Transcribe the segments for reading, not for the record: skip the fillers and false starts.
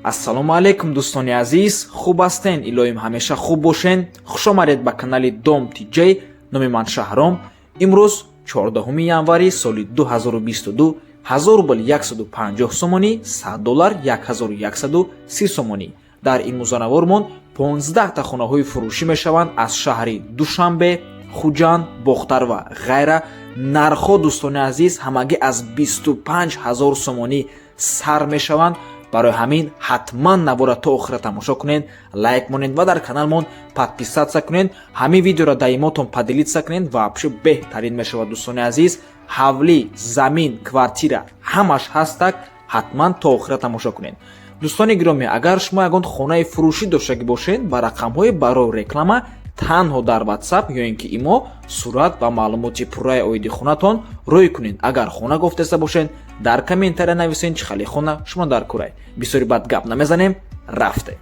Ассалому алайкум, дӯстони азиз, хуб ҳастен? Илоҳим, ҳамеша хуб бошен. Хуш омадед ба канали Дом Тҷ. Номи ман Шаҳром. Имрӯз 14 январи соли 2022, 1000 рубл 150 сомонӣ, 100 доллар 1130 сомонӣ. Дар ин музанавормон 15 та хонаҳои фурӯшӣ мешаванд аз шаҳри Душанбе, Хуҷанд, Бохтар ва ғайра. Нархҳо, дӯстони азиз, ҳамагӣ аз 25 ҳазор сомонӣ сар мешаванд. Барои ҳамин ҳатман навора то охира тамошо кунед, лайк монед ва дар каналмон подписаться кунед. Ҳамин видеоро дар имотон поделиться кунед ва вообще беҳтарин мешавад. Дӯстони азиз, ҳавлӣ, замин, квартира ҳамаш ҳастак. Ҳатман то охира тамошо кунед. Дӯстони гиромӣ, агар шумо ягон хонаи фурӯшӣ доштагӣ бошед, ба рақамҳои барои реклама танҳо дар WhatsApp ё ин ки имо сурат ва маълумоти пурраи оиди хонатон рӯй кунед. Агар хона гофтеста бошед, дар комментария нависед, чӣ хали хона шумо дар курай. Бисёри бад гап намезанем, рафте.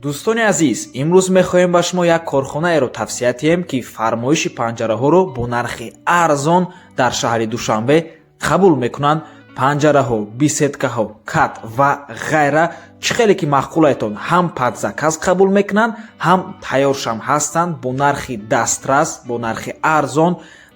Дӯстони азиз, имрӯз мехоҳем ба шумо як корхонаеро тавсия диҳем, ки фармоиши панҷараҳоро бо нархи арзон дар шаҳри Душанбе қабул мекунанд. Панҷараҳо, беседкаҳо, кат ва ғайра, чӣ хеле ки маъқулайтон, ҳам под заказ қабул мекунанд, ҳам тайёршам ҳастанд, бо нархи дастрас, бо нархи арзон.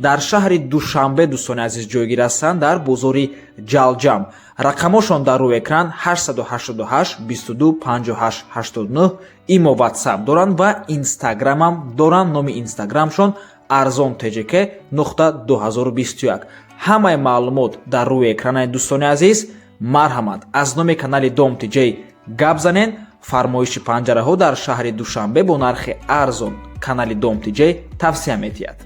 Дар шаҳри Душанбе, дӯстони азиз, ҷойгир ҳастанд дар бозори Ҷалҷам. Рақамошон дар рӯи экран: 888 22 58 89. Имо, Ватсап доранд ва Инстаграмам доранд. Номи Инстаграмшон арзон тҷк нуқта 2021. Ҳамаи маълумот дар рӯи экранаи. Дӯстони азиз, марҳамат, аз номи канали Дом Тҷ гап занен. Фармоиши панҷараҳо дар шаҳри Душанбе бо нархи арзон канали Дом Тҷ тавсия медиҳад.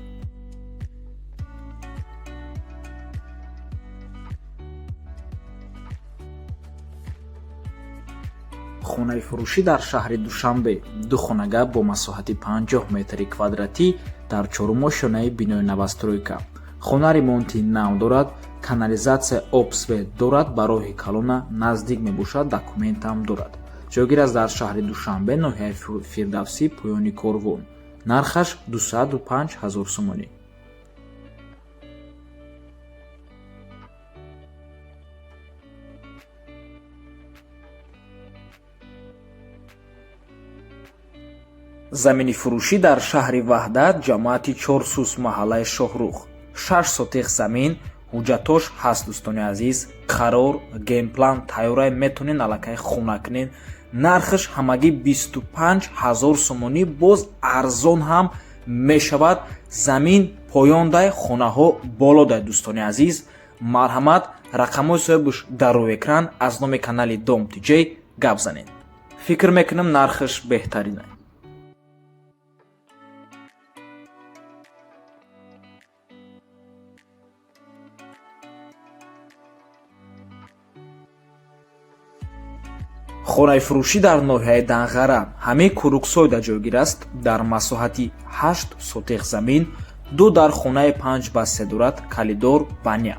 Хонаи фурӯшӣ дар шаҳри Душанбе, ду хонага бо масоҳати 50 метри квадратӣ дар чорумошёнаи бинои новостройка. Хона ремонти нав дорад, канализатсия, об, свет дорад, ба роҳи калона наздик мебошад, документам дорад. Ҷойгир аст дар шаҳри Душанбе, ноҳияи Фирдавсӣ, поёни Корвон. Нархаш 205 ҳазор сомонӣ. Замини фурӯшӣ дар шаҳри Ваҳдат, ҷамоати Чорсус, маҳаллаи Шоҳрух, 6 сотих замин. Ҳуҷҷатош ҳаст, дӯстони азиз, қарор, генплан тайёрай, метонен аллакай хона кунен. Нархаш ҳамагӣ 25 ҳазор сомонӣ, боз арзон ҳам мешавад. Замин поёндай, хонаҳо болодай. Дӯстони азиз, марҳамат, рақамҳои соҳибаш дар рӯи экран, аз номи канали Дом Тҷ гап занед. Фикр мекунам, нархаш беҳтарина. Хонаи фурӯшӣ дар ноҳияи Данғара, ҳамин Куруксойда ҷойгир аст. Дар масоҳати 8 сотих замин, ду дар хонаи 5 ба 3 дорад, коридор, баня.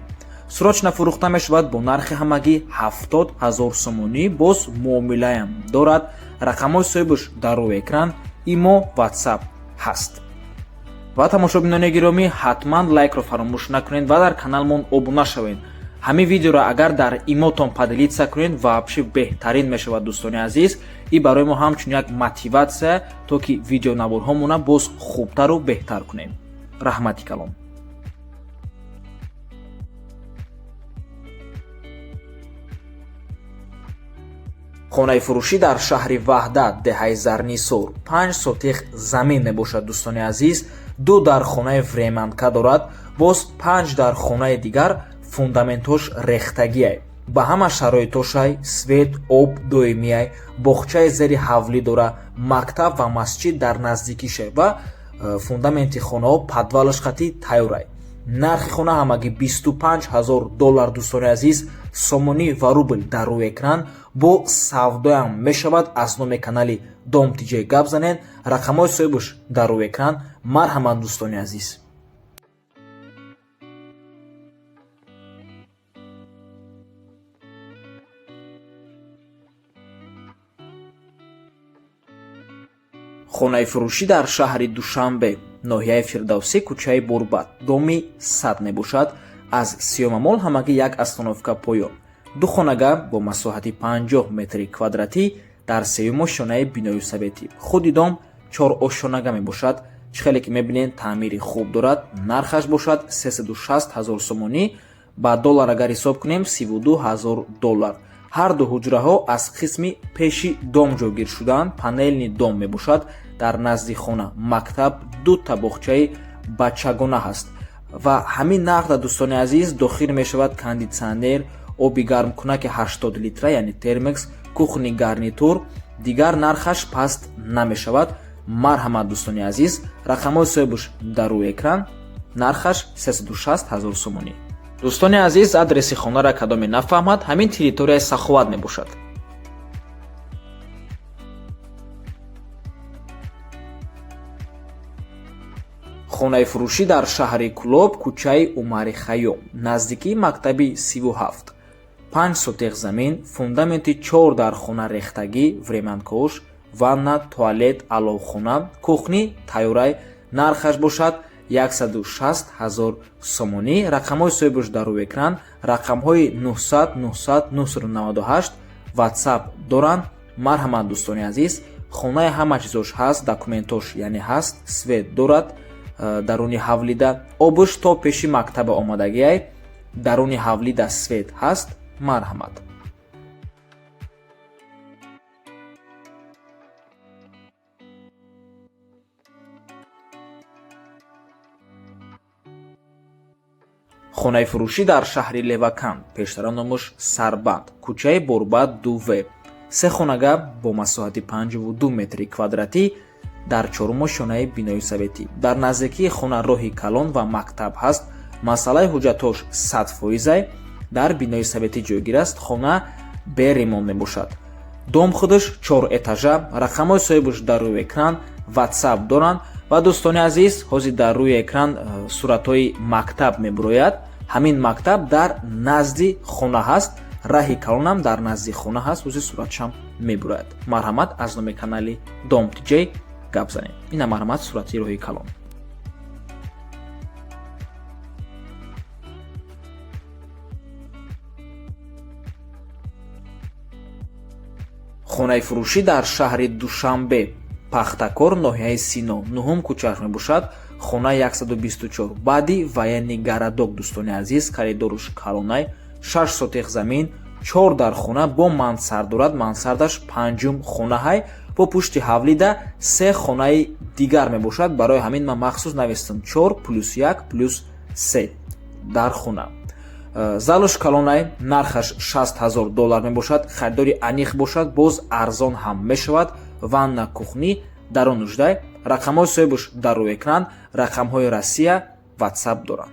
Срочно фурӯхта мешавад бо нархи ҳамагӣ 70 ҳазор сомонӣ, боз муомилаям дорад. Рақамҳои соҳибаш дар рӯи экран, имо, Ватсап ҳаст. Ва тамошобинони гиромӣ, ҳатман лайкро фаромӯш накунед ва дар каналмон обуна шавед. Ҳамин видеоро агар дар имотон поделиться кунед, вообще беҳтарин мешавад. Дӯстони азиз, и барои мо ҳамчун як мотиватсия, то ки видеонаворҳомона боз хубтару беҳтар кунем. Раҳмати калон. Хонаи фурӯшӣ дар шаҳри Ваҳдат, деҳаи Зарнисор, 5 сотих замин мебошад. Дӯстони азиз, ду дар хонаи времянка дорад, боз панҷ дар хонаи дигар фундаментҳош рехтагиай. Ба ҳама шароитошай, свет, об доимиай, боғчаи зери ҳавлӣ дора, мактаб ва масҷид дар наздикишай ва фундаменти хонаҳо подвалаш қатӣ тайёрай. Нархи хона ҳамагӣ 25 ҳазор доллар. Дӯстони азиз, сомонӣ ва рубл дар рӯи экран. Бо савдоям мешавад. Аз номи канали Дом Тҷ гап занед. Рақамҳои соҳибаш дар рӯи экран. Марҳамат, дӯстони азиз. Хонаи фурӯшӣ дар шаҳри Душанбе, ноҳияи Фирдавсӣ, кӯчаи Бурбат, доми 100 мебошад. Аз Сиёмамол ҳамагӣ як остановка поён. Ду хонага бо масоҳати 50 метри квадратӣ дар сеюм ошёнаи бинои советӣ. Худи дом чор ошёнага мебошад. Чӣ хеле ки мебинед, таъмири хуб дорад. Нархаш бошад 360 ҳазор сомонӣ, ба доллар агар ҳисоб кунем 32 ҳазор доллар. Ҳар ду ҳуҷраҳо аз қисми пеши дом ҷойгир шудаанд. Панельный дом мебошад. Дар назди хона мактаб, дута боғчаи бачагона ҳаст ва ҳамин нарх, дӯстони азиз, дохил мешавад кондитсионер, оби гармкунаки 80 литра, яъне термекс, кухонный гарнитур. Дигар нархаш паст намешавад. Марҳамат, дӯстони азиз, рақамҳои соҳибаш дар рӯи экран. Нархаш 360 ҳазор сомонӣ. Дӯстони азиз, адреси хонара кадоме нафаҳмад, ҳамин территорияи Саховат мебошад. Хонаи фурӯшӣ дар шаҳри Кӯлоб, кӯчаи Умари Хайём, наздикии мактаби 37. 5 сотих замин, фундаменти чор дар хона рехтагӣ, времянкош, ванна, туалет, аловхона, кухни тайёрай. Нархаш бошад 160 ҳазор сомонӣ. Рақамҳои соҳибаш дар рӯи экран, рақамҳои 900 900 998, WhatsApp доранд. Марҳамат, дӯстони азиз, хонаи ҳама чизош ҳаст, документош яъне ҳаст, свет дорад даруни ҳавлида, обуш то пеши мактаба омадагиай, даруни ҳавлида свет ҳаст. Марҳамат. Хонаи фурӯшӣ дар шаҳри Леваканд, пештара номаш Сарбанд, кӯчаи Борбад 2В. Се хонага бо масоҳати 52 метри квадратӣ дар чорум ошёнаи бинои советӣ. Дар наздикии хона роҳи калон ва мактаб ҳаст. Масъалаи ҳуҷҷатҳош 100%-ай. Дар бинои советӣ ҷойгир аст. Хона бе ремонт мебошад. Дом худаш чор этажа. Рақамҳои соҳибаш дар рӯи экран, WhatsApp доранд. Ва, дӯстони азиз, ҳозир дар рӯи экран суратҳои мактаб мебурояд. Ҳамин мактаб дар назди хона ҳаст, раҳи калонам дар назди хона ҳаст. Ҳозир суратшам мебурояд. Марҳамат, аз номи канали Дом ТЖ гап занем. Ина, марҳамат, сурати роҳи калон. Хонаи фурӯшӣ дар шаҳри Душанбе, Пахтакор, ноҳияи Сино, нуҳум кӯчааш мебошад, хонаи 124, баъди военный городок. Дӯстони азиз, коридоруш калонай, 6 сотих замин, чор дар хона бо мансард дорад. Мансардаш панҷум хонаҳай. Бо пушти ҳавлида се хонаи дигар мебошад. Барои ҳамин ман махсус навистам чор плюс як плюс се дар хона. Залош калонай, нархаш 60 ҳазор доллар мебошад. Харидори аниқ бошад, боз арзон ҳам мешавад. Ванна, кухни дар он нуждай. Рақамҳои соҳибаш дар рӯи экран, рақамҳои Россия, WhatsApp доранд.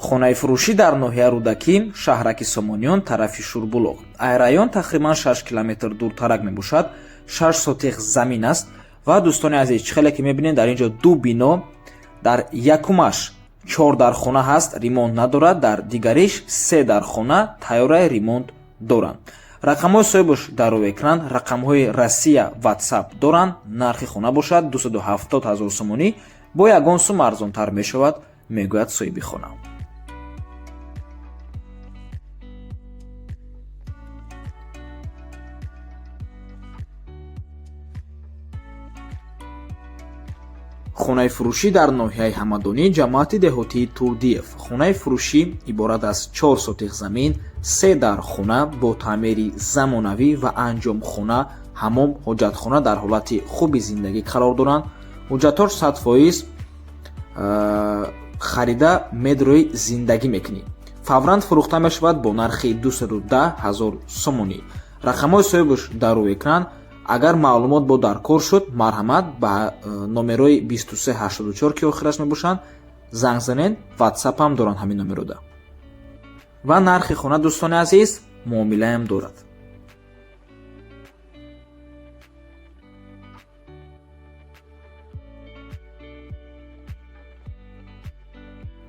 Хонаи фурӯшӣ дар ноҳияи Рӯдакӣ, шаҳраки Сомониён, тарафи Шурбулоқ. Ай район тақрибан 6 километр дуртарак мебошад. 6 сотих замин аст. Ва, дӯстони азиз, чӣ хеле ки мебинед, дар ин ҷо ду бино. Дар якумаш чор дар хона ҳаст, ремонт надорад, дар дигариш се дар хона тайёраи ремонт доранд. Рақамҳои соҳибаш дар рӯи экран, рақамҳои Россия, WhatsApp доранд. Нархи хона бошад 270 ҳазор сомонӣ, бо ягон сум арзонтар мешавад, мегӯяд соҳиби хона. Хонаи фурӯшӣ дар ноҳияи Ҳамадонӣ, ҷамоати деҳотии Турдиев. Хонаи фурӯшӣ иборат аз чор сотих замин, се дар хона бо таъмири замонавӣ ва анҷомхона, ҳамом, ҳоҷатхона дар ҳолати хуби зиндагӣ қарор доранд. Ҳуҷҷатҳош 100%, харида медрои зиндагӣ мекунӣ. Фавран фурӯхта мешавад бо нархи 210 ҳазор сомонӣ. Рақамҳои соҳибаш дар рӯи экран. Агар маълумот бо даркор шуд, марҳамат, ба номерои 2384, ки охираш мебошанд, занг занед. WhatsApp ҳам доранд ҳамин номерода. Ва нархи хона, дӯстони азиз, муомилаам дорад.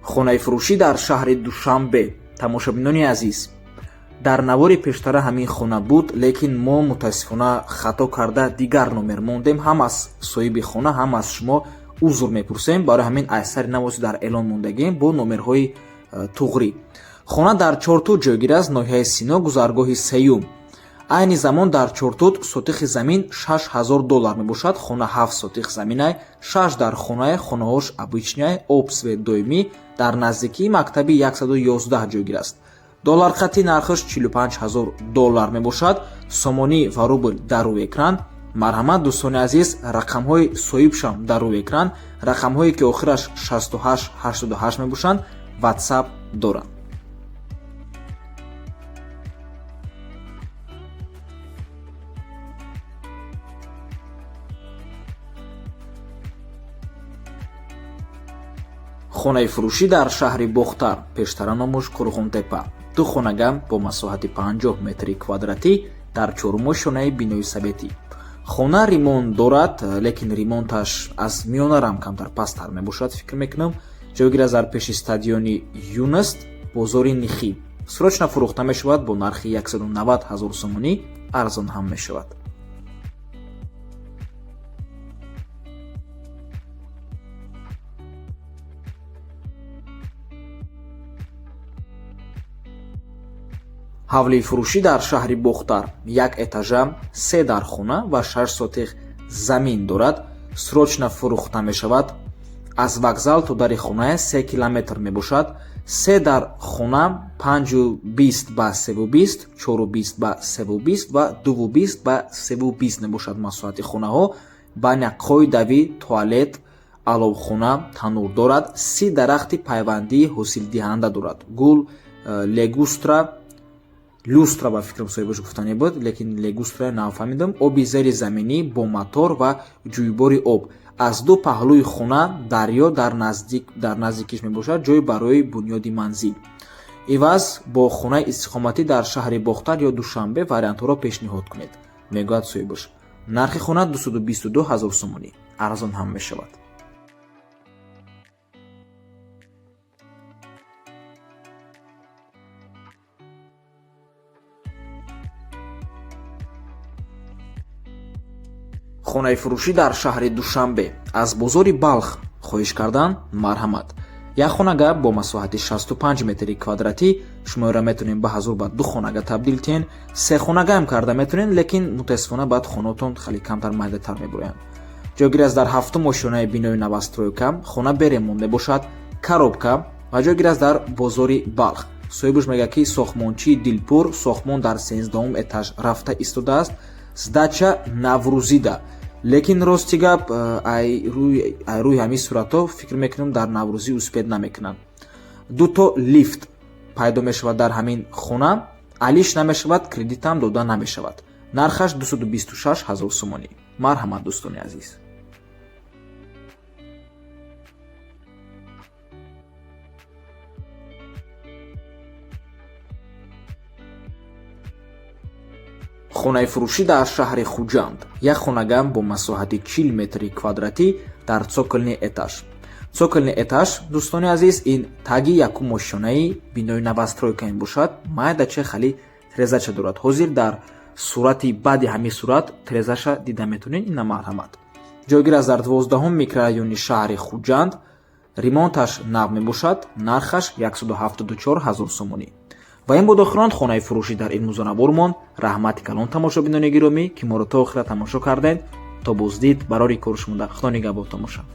Хонаи фурӯшӣ дар шаҳри Душанбе. Тамошобинони азиз, Дар навори пештара ҳамин хона буд, лекин мо мутаассифона хато карда дигар номер мондем. Ҳам аз соҳиби хона, ҳам аз шумо узр мепурсем. Барои ҳамин аз сари навози дар эълон мондагем бо номерҳои туғрӣ. Хона дар Чортуд ҷойгир аст, ноҳияи Сино, гузаргоҳи сеюм. Айни замон дар Чортуд сотихи замин 6000 доллар мебошад. Хона 7 сотих заминай, 6 дар хонае, хонаҳош обычный, об, свет доимӣ, дар наздикии мактаби 111 ҷойгир аст. Доллар қати нархаш 45 ҳазор доллар мебошад. Сомонӣ ва рубл дар рӯи экран. Марҳамат, дӯстони азиз, рақамҳои соҳибшам дар рӯи экран, рақамҳое ки охираш 68 88 мебошанд, WhatsApp доранд. Хонаи фурӯшӣ дар шаҳри Бохтар, пештара номуш Қурғонтепа, ду хонага бо масоҳати 50 метри квадратӣ дар чорумошонаи бинои советӣ. Хона ремонт дорад, лекин ремонташ аз миёнарам камтар пасттар мебошад, фикр мекунам. Ҷойгир аст дар пеши стадиони Юност, бозори Нихӣ. Срочно фурӯхта мешавад бо нархи 190 ҳазор сомонӣ, арзон ҳам мешавад. Ҳавлии фурӯшӣ дар шаҳри Бохтар, як этажа, се дархона ва 6 сотих замин дорад. Срочно фурӯхта мешавад. Аз вокзал то дари хонае 3 километр мебошад. Се дар хона, 5,20 ба 3,20, 4,20 ба 3,20 ва 2,20 ба 3,20 мебошад масоҳати хонаҳо. Баня қоидавӣ, туалет, аловхона, танӯр дорад. 30 дарахти пайвандии ҳосилдиҳанда дорад, гул, легустра, люстра ба фикрам соҳибаш гуфтане буд, лекин легустра нафаҳмидам. Оби зери заминӣ бо мотор ва ҷӯйбори об. Аз ду паҳлӯи хона дарё дар наздикиш мебошад, ҷой барои бунёди манзил. Иваз бо хонаи истиқоматӣ дар шаҳри Бохтар ё Душанбе вариантҳоро пешниҳод кунед, мегӯяд соҳибаш. Нархи хона 222 ҳазор сомонӣ, арзон ҳам мешавад. Хонаи фурӯшӣ дар шаҳри Душанбе, аз бозори Балх хоҳиш кардан. Марҳамат, як хонага бо масоҳати 65 метри квадратӣ. Шуморо метавонем ба ҳазур ба ду хонага табдил тиҳен, се хонагаам карда метавонем, лекин мутаассифона баъд хонаотон хеле камтар, майдатар мебуроянд. Ҷойгир аст дар ҳафтум ошёнаи бинои новостройка. Хона бе ремонт мебошад, коробка, ва ҷойгир аст дар бозори Балх. Соҳибаш мегӯяд, ки сохтмончии дилпур, сохтмон дар 13-ум этаж рафта истодааст, сдача наврӯзида. Лекин рости гап, ай рӯи ҳамин суратҳо фикр мекунам, дар наврӯзӣ успеть намекунанд. Дуто лифт пайдо мешавад дар ҳамин хона, алиш намешавад, кредитам дода намешавад. Нархаш 226 ҳазор сомонӣ. Марҳамат, дӯстони азиз. Хонаи фурӯшӣ дар шаҳри Хуҷанд, як хонага бо масоҳати 40 метри квадратӣ дар цокольный этаж. Цокольный этаж, дӯстони азиз, ин таги якум ошёнаи бинои новостройка мебошад. Майдача хали трезача дорад. Ҳозир дар сурати баъди ҳамин сурат трезаша дида метавонед. Ина, марҳамат. Ҷойгир аст дар 12-ум микрорайони шаҳри Хуҷанд. Ремонташ нав мебошад. Нархаш 174 ҳазор сомонӣ. Ва ин буд охирон хонаи фурӯшӣ дар ин музонабормон. Раҳмати калон, тамошобинони гиромӣ, ки моро то охира тамошо кардед. То боздид, барори кори шумо дар Худо нигаҳбонтон бошад.